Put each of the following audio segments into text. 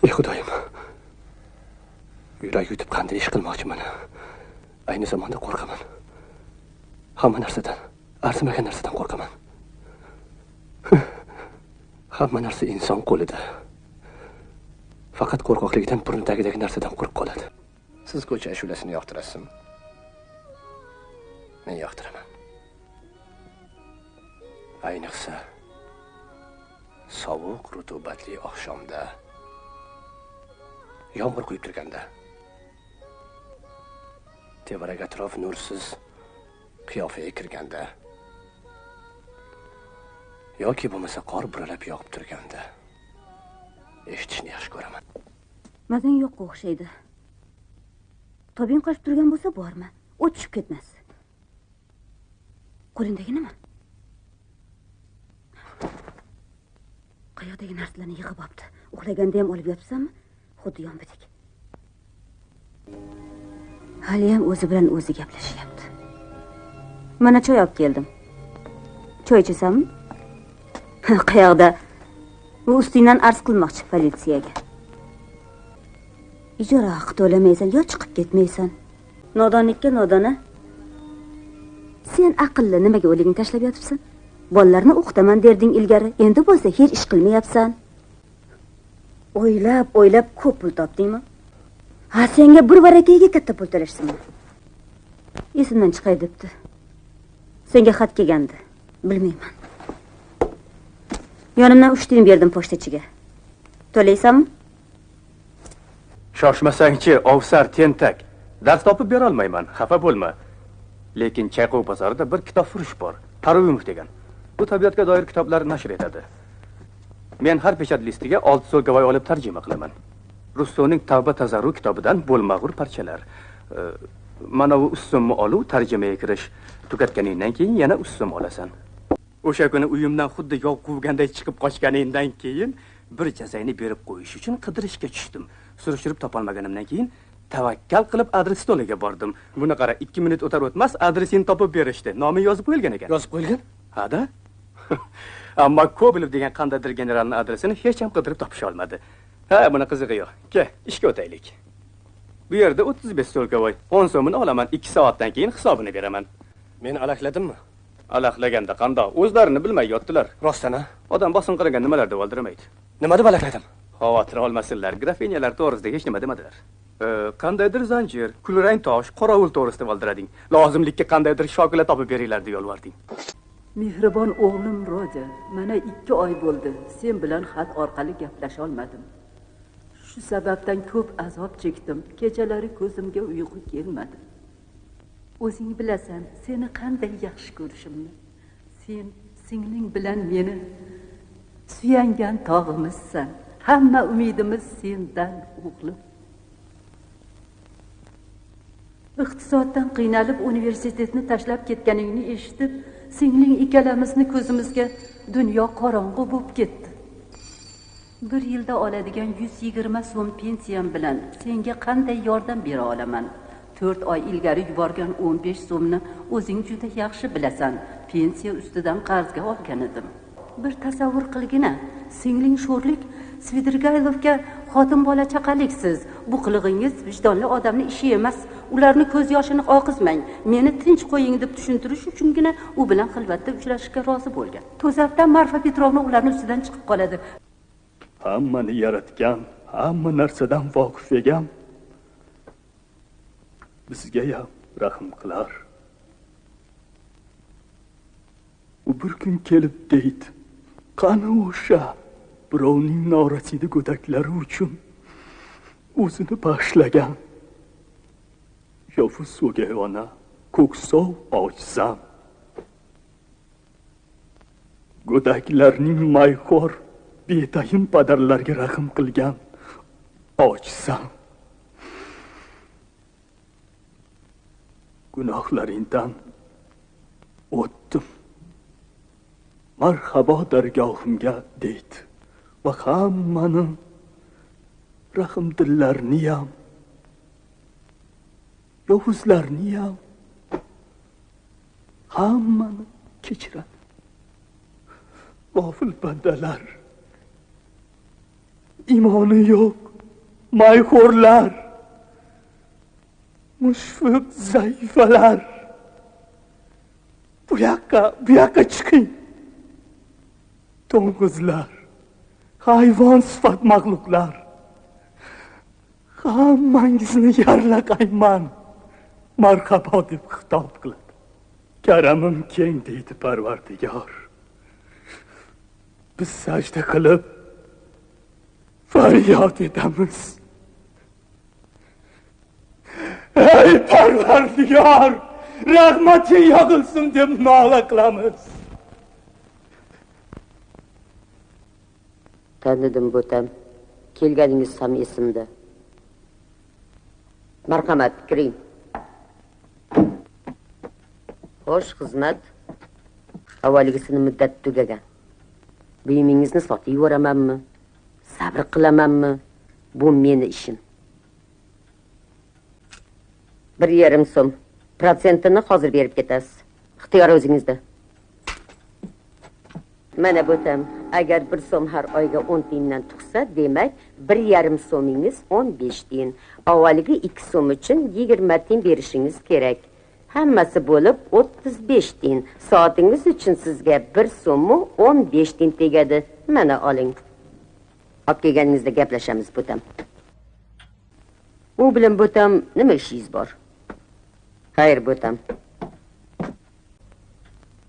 Ey Xudoyim. Yurak yutib qanday ish qilmoqchiman. Ayni zamonda qo'rqaman. Hamma narsadan, arzimagan narsadan qo'rqaman. Hamma narsa inson qo'lida. Faqat qo'rqoqlikdan burni tagidagi narsadan qo'rqib qoladi. Siz ko'cha ashulasini yoqtirasizmi? Men yoqtiraman. Ayniqsa sovuq, rutubatli oqshomda, yomg'ir quyib turganda, tevarak atrof nursiz qiyofaga kirganda yoki bo'lmasa qor buralab yog'ib turganda eshitishni yaxshi ko'raman. Mazang yo'qqa o'xshaydi. Tobing qochib turgan bo'lsa borma, o't tushib ketmas. Qo'lingdagi nima? Qayoqdagi narsalarni yig'ib olibdi. Uxlaganda ham olib yotibsanmi? Xuddi yonbidek. Hali ham o'zi bilan o'zi gaplashyapti. Mana choy olib keldim. Choy ichasanmi? Qayoqda? U ustingdan arz qilmoqchi politsiyaga. Ijara haqi to'lamaysan yo chiqib ketmaysan. Nodonlikka nodona. Sen aqlli nimaga o'ligingni tashlab yotibsan? Bolalarni o'qitaman derding ilgari, endi bo'lsa hech ish qilmayapsan. O'ylab, o'ylab ko'p pul topdingmi? Ha, senga bir varakaga katta pul to'lashsinmi? Esimdan chiqay debdi. Senga xat kelgandi, bilmayman. Yonimdan 3 tiyin berdim pochtachiga. To'laysanmi? Shoshmasangchi, ovsar tentak. Dars topib bera olmayman, xafa bo'lma. Lekin Chayqov bozorida bir kitob furush bor, Taruvimov degan. Bu tabiatga doir kitoblar nashr etadi. Men har pechat listiga 6 so'lkavoy olib tarjima qilaman. Russoning Tavba tazarru kitobidan bo'lmag'ur parchalar. Mana bu 3 so'mni olib tarjimaga kirish. Tugatganingdan keyin yana 3 so'm olasan. O'sha kuni uyimdan xuddi yov quvganday chiqib qochganingdan keyin bir jazayni berib qo'yish uchun qidirishga tushdim. Surishtirib topolmaganimdan keyin tavakkal qilib adres stoliga bordim. Buni qara, 2 minut o'tar o'tmas adresini topib berishdi. Nomi yozib qo'yilgan ekan. Yozib qo'yilgan? Ha-da. Ammo Kobelev degan qandaydir generalning adresini hech ham qidirib topisha olmadi. Ha, buni qizig'i yo'q. Ke, ishga o'taylik. Bu yerda 35 so'lkavoy. 10 so'mini olaman, 2 soatdan keyin hisobini beraman. Men alaqladimmi? Alaqlaganda qandoq? O'zlarini bilmay yotdilar. Rostdan ha? Odam bosim qilgan nimalar deb oldirmaydi. Nima deb alaqladim? Xavotir olmasinlar, grafinyalar to'g'risida hech nima demadilar. Qandaydir zanjir, kulrang tosh, qorovul to'g'risida oldirading. Lozimlikka qandaydir shokila topib beringlar deb yolvarding. Mehribon o'g'lim Roja, mana 2 oy bo'ldi. Sen bilan xat orqali gaplasha olmadim. Shu sababdan ko'p azob chekdim. Kechalari ko'zimga uyqu kelmadi. O'zing bilasan, seni qanday yaxshi ko'rishimni. Sen singling bilan meni suyangan tog'imizsan. Hamma umidimiz sendan, o'g'lim. Iqtisoddan qiynalib universitetni tashlab ketganingni eshitib, singling ikkalamizni ko'zimizga dunyo qorong'u bo'lib ketdi. Bir yilda oladigan 120 so'm pensiyam bilan senga qanday yordam bera olaman? 4 oy ilgari yuborgan 15 so'mni o'zing juda yaxshi bilasan. Pensiya ustidan qarzga olgan edim. Bir tasavvur qilgina, singling sho'rlik Svidrigaylovga xotin bola chaqaliksiz. Bu qilig'ingiz vijdonli odamning ishi emas. Ularni ko'z yoshini oqizmang, meni tinch qo'ying deb tushuntirish uchungina u bilan xilvatda uchrashishga rozi bo'lgan. To'satdan Marfa Petrovna ularning ustidan chiqib qoladi. Hammani yaratgan, hamma narsadan voqif egam bizga ham rahm qilar. U bir kun kelib deydi, qani o'sha birovning norasida go'daklari uchun o'zini bag'ishlagan yovuz o'gay ona, ko'ksov ojizam. Go'daklarning mayxo'r, betayin padarlarga rahm qilgan ojizam. Gunohlaringdan o'tdim. Marhabo dargohimga deydi va hammani rahmdillarni ham, yovuzlarni ham, hammani kechiradi. G'ofil bandalar, iymoni yo'q, mayxo'rlar, mushfiq zaifalar, bu yoqqa chiqing. To'ng'izlar, hayvon sifat maxluqlar, hammangizni yarlaqayman, marhabo deb xitob qiladi. Karamim keng deydi Parvardigor. Biz sajda qilib faryod etamiz. Ey Parvardigor, rahmating yog'ilsin deb nola qilamiz. Tanidim bo'tam. Kelganingiz ham esimda. Marhamat, kiring. Xo'sh, xizmat. Avvalgisini muddat tugagan. Buyumingizni sotib yuboramanmi? Sabr qilamanmi? Bu meni ishim. 1,5 so'm. Protsentini hozir berib ketasiz. Ixtiyor o'zingizda. Mana bo'tam, agar 1 so'm har oyga 10 tiyindan tug'sa, demak 1,5 so'mingiz 15 tiyin. Avvalgi 2 so'm uchun 20 tiyin berishingiz kerak. Hammasi bo'lib 35 tiyin. Soatingiz uchun sizga 1 so'mu 15 tiyin tegadi. Mana oling. Olib kelganingizda gaplashamiz bo'tam. U bilan bo'tam nima ishingiz bor? Xayr bo'tam.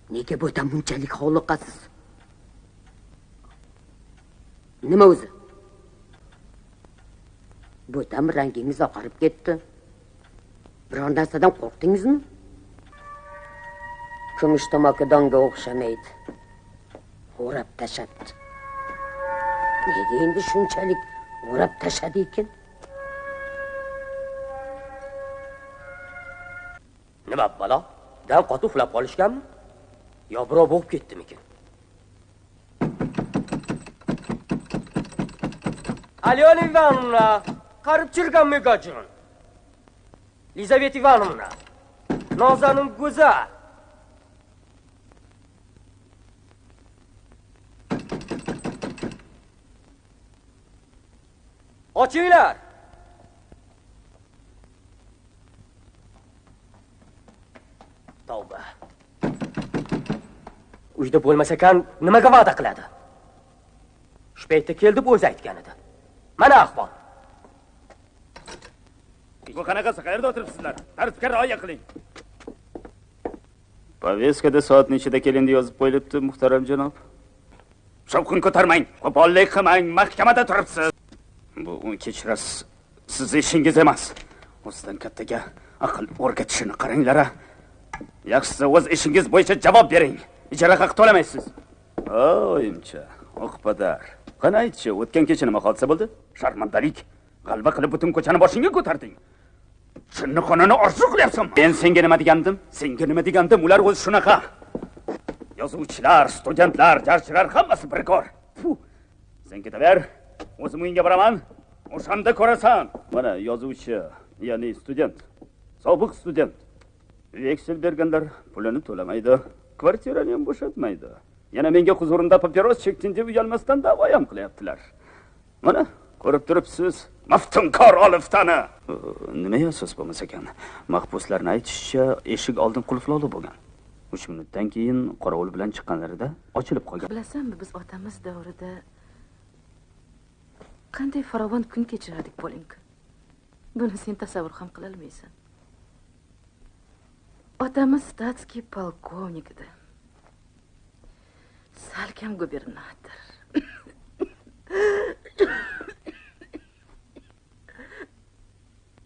Nega bo'tam bunchalik hovliqasiz? Nima o'zi? Bo'tam rangingiz oqarib ketdi. Biror narsadan qo'rqdingizmi? Kumush tomaki donga o'xshamaydi. O'rab tashabdi. Nega endi shunchalik o'rab tashadi ekan? Nima balo? Dam qotib uxlab qolishganmi? Yo birov bo'g'ib ketdimikin? Alyona Ivanovna, qarib chirganmi gajun? Lizaveta Ivanovna, nozanim go'zal. Ochinglar! Tavba. Uyda bo'lmasa ekan, nimaga va'da qiladi? Shu paytda kel deb o'zi aytgan edi. Mana ahvol. Bu qanaqasi? Qayerda o'tiribsizlar? Tartibga rioya qiling. Повесткада soat nechida kelindi yozib qo'yilibdi, muhtaram janob. Shovqin ko'tarmang, qo'pollik qilmang, mahkamada turibsiz. Bu kechirasiz, siz ishingiz emas. O'zidan kattaga aql o'rgatishini qaranglar-a. Yaxshisi o'z ishingiz bo'yicha javob bering. Ijara haqi to'lamaysiz. Oyimcha, oqpadar. Qani aytchi, o'tgan kecha nima hodisa bo'ldi? Sharmandalik. G'alva qilib butun ko'chani boshingga ko'tarding. Jinnixonani orzu qilyapsanmi? Men senga nima degandim? Senga nima degandim? Ular o'zi shunaqa. Yozuvchilar, studentlar, jarchilar hammasi bir kor. Sen ketaver. O'zim uyingga boraman. O'shanda ko'rasan. Mana yozuvchi, ya'ni student, sobiq student. Veksel berganlar pulini to'lamaydi, kvartirani ham bo'shatmaydi. Yana menga huzurimda papiros chekding deb uyalmasdan da'vo ham qilyaptilar. Mana ko'rib turibsiz, maftunkor oliftani. Nima asos bo'lmas ekan? Mahbuslarning aytishicha, eshik oldin qulflovli bo'lgan. 3 minutdan keyin qorovul bilan chiqqanlarida ochilib qolgan. Bilasanmi, biz otamiz davrida qanday farovon kun kechirardik, Polinka. Buni sen tasavvur ham qila olmaysan. Otamiz statskiy polkovnik edi. Salkam gubernator.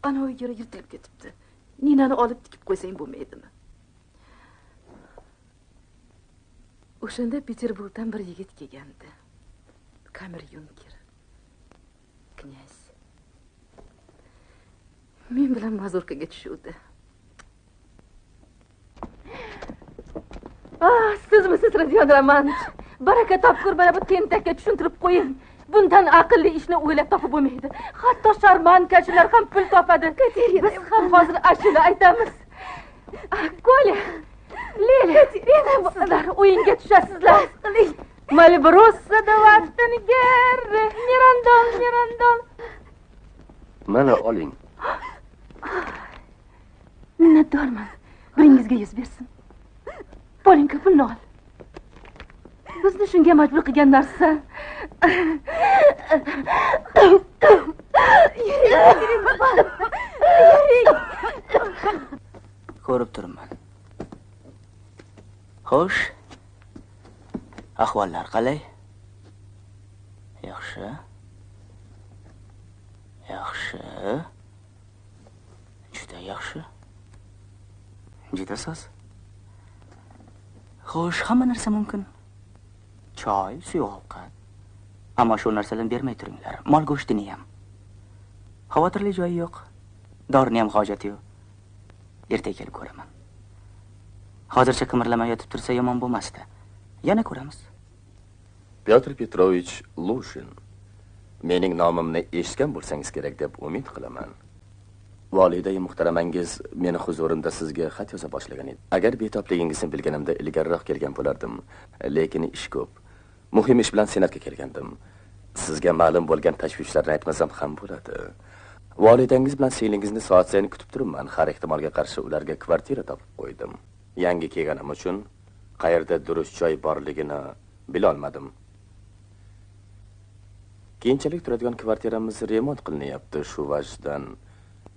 Ana u yeri yirtilib ketibdi. Ninani olib tikib qo'ysang bo'lmaydimi? O'shanda Peterburgdan bir yigit kelgandi. Kamer yunker. Knyaz. Men bilan mazurkaga tushuvdi. Ah, sizmisiz, Rodion Romanovich? Baraka topkur, mana bu tentakka tushuntirib qo'ying. Bundan aqlli ishni o'ylab topib bo'lmaydi. Hatto sharmankachilar ham pul topadi. Biz ham hozir ashula aytamiz. Kolya, Leli, sizlar o'yinga tushasizlar. Malbrossa da Vaftengeri, Mirandon, Mirandon. Mana oling. Minnatdorman. Biringizga yuz bersin. Polinka, pulni ol. Bizni shunga majbur qilgan narsa. Yuring, bolam. Yuring. Ko'rib turibman. Xo'sh. Ahvollar qalay? Yaxshi. Yaxshi. Juda yaxshi. Juda soz. Xo'sh, hamma narsa mumkin. Choy, suyuq ovqat. Ammo shu narsalarni bermay turinglar. Mol go'shtini ham. Xavotirli joyi yo'q. Dorini ham hojati yo'q. Ertaga kelib ko'raman. Hozircha qimirlamay yotib tursa yomon bo'lmasdi. Yana ko'ramiz. Pyotr Petrovich Lushin. Mening nomimni eshitgan bo'lsangiz kerak deb umid qilaman. Volidai muhtaramangiz meni huzurimda sizga xat yoza boshlagan edi. Agar betobligingizni bilganimda ilgariroq kelgan bo'lardim, lekin ish ko'p. Muhim ish bilan senatga kelgandim. Sizga ma'lum bo'lgan tashvishlarni aytmasam ham bo'ladi. Volidangiz bilan singlingizni soat sayin kutib turibman. Har ehtimolga qarshi ularga kvartira topib qo'ydim. Yangi kelganim uchun qayerda durust joy borligini bila olmadim. Keyinchalik turadigan kvartiramiz remont qilinyapti shu vajdan.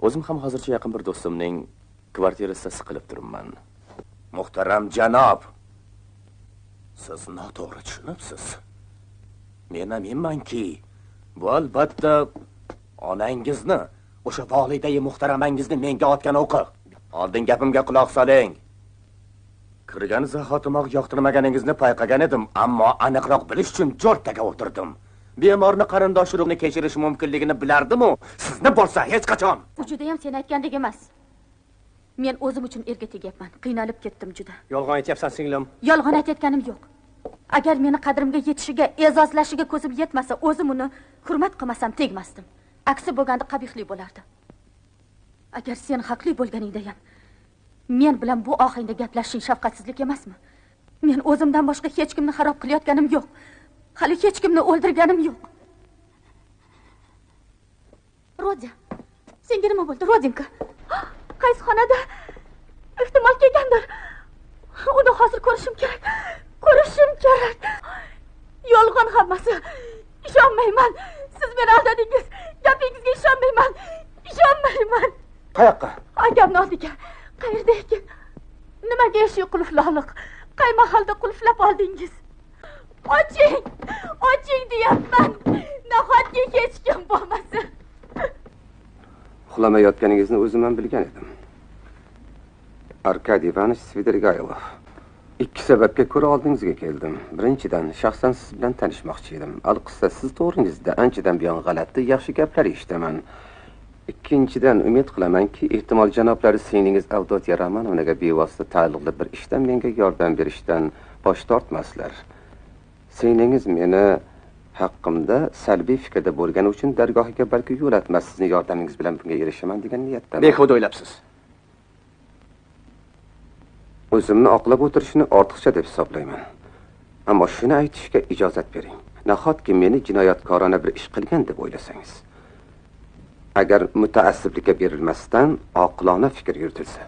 O'zim ham hozircha yaqin bir do'stimning kvartirasida siqilib turibman. Muhtaram janob, siz noto'g'ri tushunibsiz. Men aminmanki, bu albatta onangizni, o'sha volidai muhtaramangizni menga otgan o'qi. Oldin gapimga quloq soling. Kirgan zahotimoq yoqtirmaganingizni payqagan edim, ammo aniqroq bilish uchun jo'rttaga o'tirdim. Bemorni qarindosh urug'ni kechirish mumkinligini bilardim-u, sizni bo'lsa hech qachon. U juda ham sen aytgandek emas. Men o'zim uchun erga tegyapman. Qiynalib ketdim juda. Yolg'on aytyapsan, singlim. Yolg'on aytayotganim yo'q. Agar meni qadrimga yetishiga, e'zozlashiga ko'zim yetmasa, o'zim uni hurmat qilmasam tegmasdim. Aksi bo'lganda qabihlik bo'lardi. Agar sen haqli bo'lganingda ham men bilan bu ohangda gaplashishing shafqatsizlik emasmi? Men o'zimdan boshqa hech kimni xarob qilayotganim yo'q. Hali hech kimni o'ldirganim yo'q. Rodya, senga nima bo'ldi, Rodinka? Qaysi xonada? Ehtimol kelgandir. Uni hozir ko'rishim kerak. Ko'rishim kerak. Yolg'on hammasi. Ishonmayman. Siz meni aldadingiz. Gapingizga ishonmayman. Ishonmayman. Qayoqqa? Akamni oldiga. Qayerda ekan? Nimaga eshik qulfloliq? Qay mahalda qulflab oldingiz? Oching! Oching deyapman. Nahotki hech kim bo'lmasa? Uxlamayotganingizni o'zim ham bilgan edim. Arkadiy Ivanovich Svidrigaylov. Ikki sababga ko'ra oldingizga keldim. Birinchidan, shaxsan siz bilan tanishmoqchi edim. Alqissa siz to'g'ringizda anchadan buyon g'alati, yaxshi gaplar eshitaman. Ikkinchidan, umid qilamanki, ehtimol janoblari singlingiz Avdotya Romanovnaga bevosita taalluqli bir ishdan menga yordam berishdan bosh tortmaslar. Singlingiz meni haqqimda salbiy fikrda bo'lgani uchun dargohiga balki yo'latmas, sizni yordamingiz bilan bunga erishaman degan niyatdaman. Behuda o'ylabsiz. O'zimni oqlab o'tirishni ortiqcha deb hisoblayman. Ammo shuni aytishga ijozat bering. Nahotki meni jinoyatkorona bir ish qilgan deb o'ylasangiz? Agar mutaassiblikka berilmasdan oqilona fikr yuritilsa.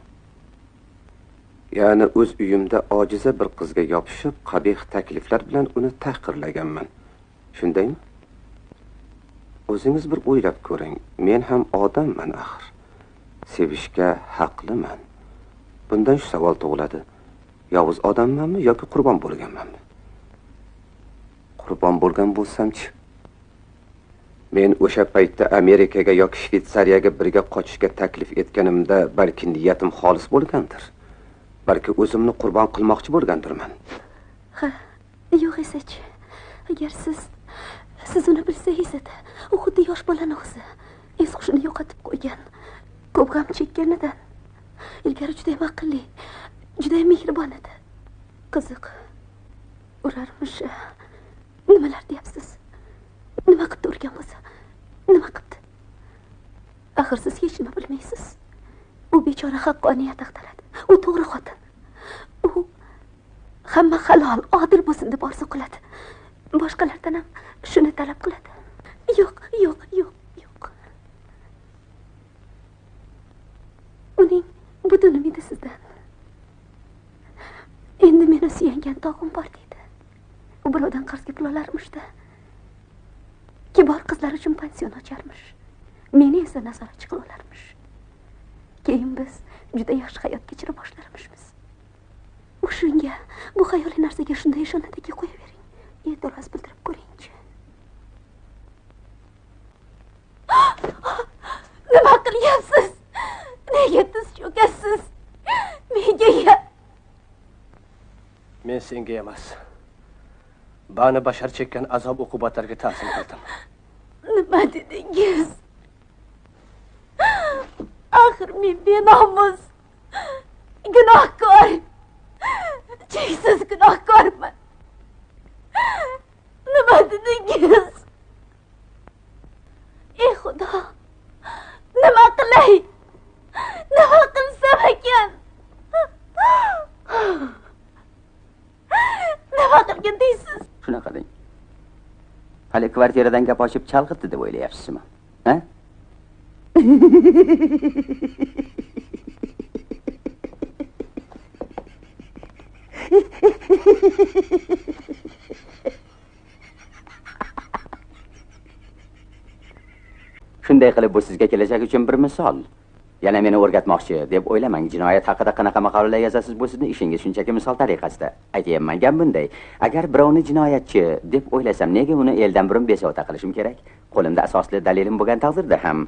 Ya'ni o'z uyimda ojiza bir qizga yopishib, qabih takliflar bilan uni tahqirlaganman. Shundaymi? O'zingiz bir o'ylab ko'ring. Men ham odamman axir. Sevishga haqliman. Bundan shu savol tug'iladi. Yovuz odammanmi yoki qurbon bo'lganmanmi? Qurbon bo'lgan bo'lsam-chi? Men o'sha paytda Amerikaga yoki Shvetsariyaga birga qochishga taklif etganimda balki niyatim xolis bo'lgandir. Balki o'zimni qurbon qilmoqchi bo'lgandirman. Ha, yo'q esachi. Agar siz uni bilsangiz edi, u xuddi yosh bolani o'zi. Es-hushini yo'qotib qo'ygan. Ko'p g'am chekganidan. Ilgari juda ham aqlli, juda ham mehribon edi. Qiziq. Urarmish. Nimalar deyapsiz? Nima qilibdi urgan bo'lsa? Nima qilibdi? Axir siz hech nima bilmaysiz. U bechora haqqoniyat axtaradi. U to'g'ri xotin. U hamma halol, odil bo'lsin deb orzu qiladi. Boshqalardan ham shuni talab qiladi. Yo'q, yo'q, yo'q, yo'q. degan tog'im bor deydi. U birovdan qarzga pul olarmishda. Kibor qizlar uchun pansion ocharmish. Meni esa nazoratchi qila olarmish. Keyin biz juda yaxshi hayot kechira boshlarmishmiz. U shunga, bu xayoliy narsaga shunday ishonadiki, qo'yavering. E'tiroz bildirib ko'ringchi. Nima qilyapsiz? Nega tiz cho'kasiz? Menga ya. Men senga emas. Bani bashar chekkan azob uqubatlarga ta'zim qildim. Nima dedingiz? Axir men benomus, gunohkor, cheksiz gunohkorman. Nima dedingiz? Ey Xudo, nima qilay? Nima qilsam ekan? Nima qilgin deysiz? Shunaqa deng. Hali kvartiradan gap ochib chalg'itdi deb o'ylayapsizmi? Ha? Shunday qilib bu sizga kelajak uchun bir misol. Yana meni o'rgatmoqchi deb o'ylamang. Jinoyat haqida qanaqa maqolalar yozasiz, bu sizni ishingiz, shunchaki misol tariqasida. Aytyapman, gap bunday. Agar birovni jinoyatchi deb o'ylasam, nega uni eldan burun bezovta qilishim kerak? Qo'limda asosli dalilim bo'lgan taqdirda ham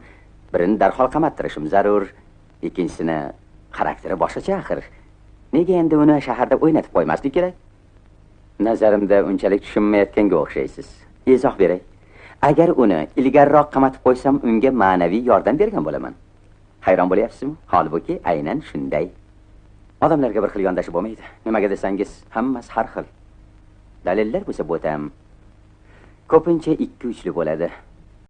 birini darhol qamattirishim zarur, ikkinchisini xarakteri boshqacha axir. Nega endi uni shaharda o'ynatib qo'ymaslik kerak? Nazarimda unchalik tushunmayotganga o'xshaysiz. Izoh beray. Agar uni ilgariroq qamatib qo'ysam, unga ma'naviy yordam bergan bo'laman. Hayron bo'lyapsizmi? Holbuki aynan shunday. Odamlarga bir xil yondashib bo'lmaydi. Nimaga desangiz, hammasi har xil. Dalillar bo'lsa bo'tam. Ko'pincha ikki uchli bo'ladi.